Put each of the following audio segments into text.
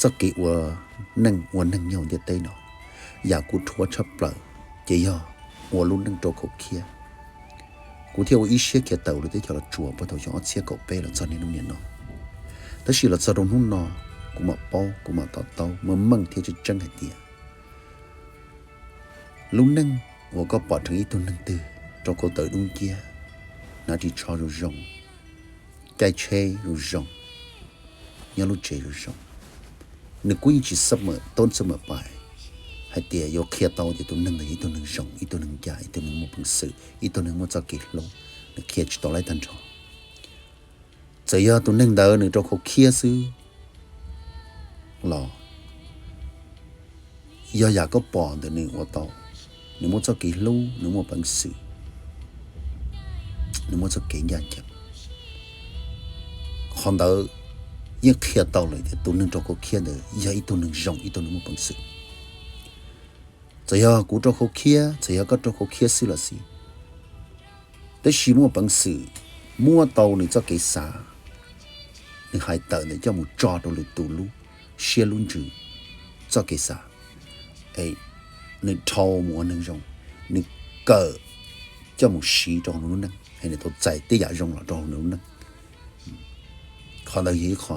txoj kev ua neej ua neeg nyob ntiaj teb no, yam kuv rhuav tshaj plaws ces yog ua lub neej rau khau khiab. Kuv thiaj ua ib siab khiav tawm lub teb chaws Los Tsuas puag thaum xyoo ob txhiab kaum peb los txog niaj hnub niam no. Tab sis los txog rau hnub no, kuv mam paub, kuv mam to taub meej meej thiab tseeb tseeb hais tias lub neej uas koj pom dheev ib tug neeg twg rau khau tawv dub nciab, hnav ris tsho zoo zoo, caij tsheb zoo zoo, nyob lub tsev zoo zoo, nws kuj yeej tsis xab mam toob xab mam pais hais tias yuav qhia tau tias tus neeg ntawd yog ib tug neeg zoo, ib tug neeg ncaj, ib tug neeg muaj peev xwm, ib tug neeg muaj txoj kev hlub. Nws qhia tsis tau laib tag nrho. Txawm yog tus neeg ntawd nws rau khau khiab xwb los yog yam koj pom ntawm nws ua tau, nws muaj txoj kev hlub, nws muaj peev xwm, nws muaj txoj kev ncaj ncees, qhov ntawd yeej qhia tau lawm tias tus neeg rau khau khiab ntawd yog ib tug neeg zoo, ib tug neeg muaj peev xwm. Txawm yog kuv rau khau khiab, txawm yog koj rau khau khiab xwb los xij, tab sis muaj peev xwm muab tau nws txoj kev xav, nws hais tawm ntawd coj mus tso rau lwm tus lub siab lub ntsws, txoj kev xav, nws dhau mus ua neeg zoo, nws kawm coj mus siv rau hauv nws lub neej, nws tau txais tej yam zoo los rau hauv nws lub neej. Qhov ntawd yog ib qho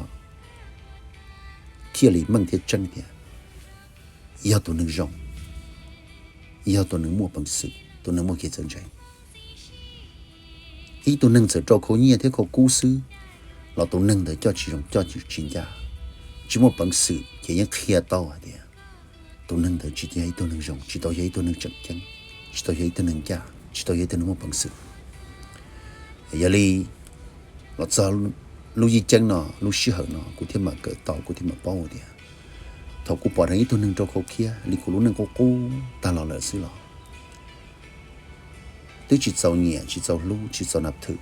thiaj li meej thiab tseeb tias yog tus neeg zoo, yog tus neeg muaj peev xwm, tus neeg muaj kev txawj ntse. Ib tug neeg txawm rau khau nyiaj thiab khau kub xwb los tus neeg ntawd coj tsis zoo, coj tsis ncaj, tsis muaj peev xwm ces yeej qhia tau hais tias tus neeg ntawd tsis tau yog ib tug neeg zoo, tsis tau yog ib tug neeg tseem ceeb, tsis tau yog ib tug neeg ncaj, tsis tau yog ib tug neeg muaj peev xwm. Yog li los txog lub yij ceeb no, lub sij hawm no kuv thiaj mam kawm tau, kuv thiaj mam paub tias thaum kuv pom dheev ib tug neeg rau khau khiab li kuv lub neej qub qub tag los lawm xwb los twb tsis txaus nyiam, tsis txaus hlub, tsis txaus nam thwm,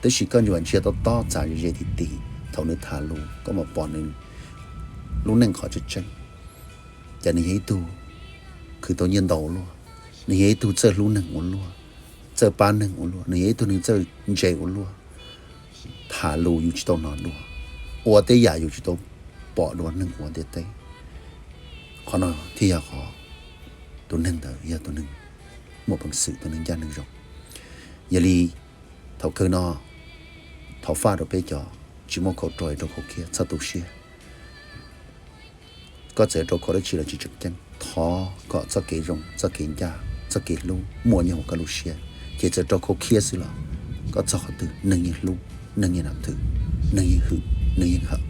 tab sis koj ntsuas ntsia tob tob txav ze ze ti ti, thaum nws tham lus koj mam pom nws lub neej qhov tseeb tseeb. Ces nws yog ib tug khwv tau nyiaj ntau ua luaj, nws yog ib tug txawj hlub neeg ua luaj, txawj pab neeg ua luaj, nws yog ib tug neeg txawj ntse ua luaj, tham lus yus tsis tau hnov dua, ua tej yam yus tsis tau pom dua neeg ua ntiaj teb. Qhov no thiaj yog qhov tus neeg ntawd yog tus neeg muaj peev xwm, tus neeg ncaj neeg zoo. Yog li thaum kawg no thov faj rau peb cov tsis muaj khau rau, rau khau khiab txhob tu siab. Koj txawm rau khau dab tsi los tsis tseem ceeb, thov kom txoj kev zoo, txoj kev ncaj, txoj kev hlub muaj nyob hauv koj lub siab, ces txawm rau khau khiab xwb los koj txog qhov twg neeg yeej hlub, neeg yeej nam thwm, neeg yeej hwm, neeg yeej hawm.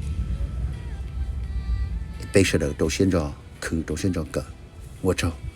Peb sawv daws rau siab ntso khwv, rau siab ntso kawm. Ua tsaug.